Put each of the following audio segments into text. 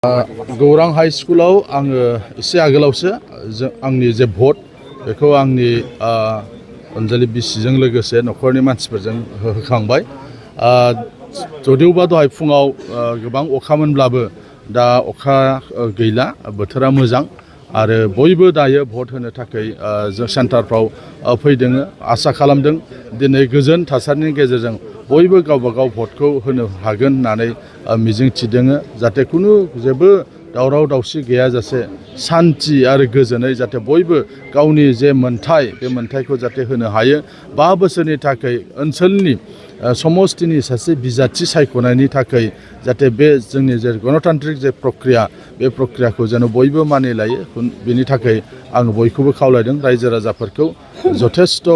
गौरां हाई स्कुलाव आङो एसे आगोलावसो आंनि जे भट बेखौ आंनि अनजालि बिसिजों लोगोसे न'खरनि मानसिफोरजों होखांबाय। जदिवबा दहाय फुङाव गोबां अखामोनब्लाबो दा अखा गैला, बोथोरा मोजां आरो बयबो दायो भट होनो थाखाय जों सेन्टारफ्राव फैदों। आसा खालामदों दिनै गोजोन थासारिनि गेजेरजों बयबो गावबा गाव भटखौ होनो हागोन होननानै मिजिं थिदों। जाहाथे खुनु जेबो दावराव दावसि गैयाजासे शान्ति आरो गोजोनै जाहाथे बयबो गावनि जे मोन्थाय बे मोन्थायखौ जाहाथे होनो हायो। 5 बोसोरनि थाखाय ओनसोलनि समस्तिनि सासे बिजाथि सायख'नायनि थाखाय जाहाथे बे जोंनि जे गणतान्त्रिक जे प्रक्रिया बे प्रक्रियाखौ जेन बयबो मानिलायो, बेनि थाखाय आं बयखौबो खावलायदों रायजो राजाफोरखौ जथेस्थ'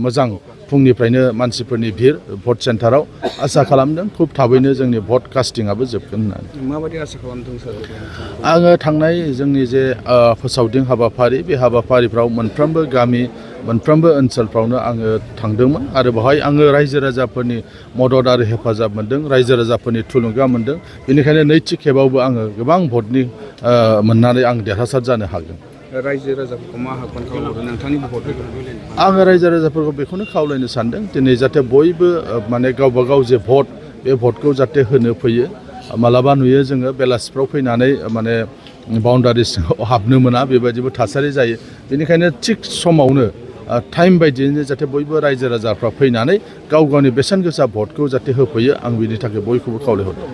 मोजां फुंनिफ्रायनो मानसिफोरनि भिर भट सेन्टाराव आसा खालामदों खुब थाबैनो जोंनि भट कास्टिंआबो जोबगोन होननानै। माबायदि आसा खालामदों सार? आङो थांनाय जोंनि जे फोसावदिं हाबाफारि बे हाबाफारिफ्राव मोनफ्रोमबो गामि मोनफ्रोमबो ओनसोलफ्रावनो आङो थांदोंमोन आरो बेवहाय आङो रायजो राजाफोरनि मदद आरो हेफाजाब मोनदों, रायजो राजाफोरनि थुलुंगा मोनदों। बेनिखायनो नैथि खेबावबो आङो गोबां भटनि मोननानै आं देरहासार जानो हागोन। रायजो राजाफोरखौ मा आह्वान खालामहरो नोंथांनि भट? आङो रायजो राजाफोरखौ बेखौनो खावलायनो सानदों दिनै जाहाथे बयबो माने गावबा गाव जे भट बे भटखौ जाहाथे होनो फैयो। मालाबा नुयो जोङो बेलासिफ्राव फैनानै माने बाउन्डारिसिङाव हाबनो मोना, बेबायदिबो थासारि जायो। बेनिखायनो थिग समावनो टाइम बायदियैनो जाहाथे बयबो रायजो राजाफ्रा फैनानै गाव गावनि बेसेन गोसा भटखौ जाहाथे होफैयो, आं बिनि थाखाय बयखौबो खावलायहरदों।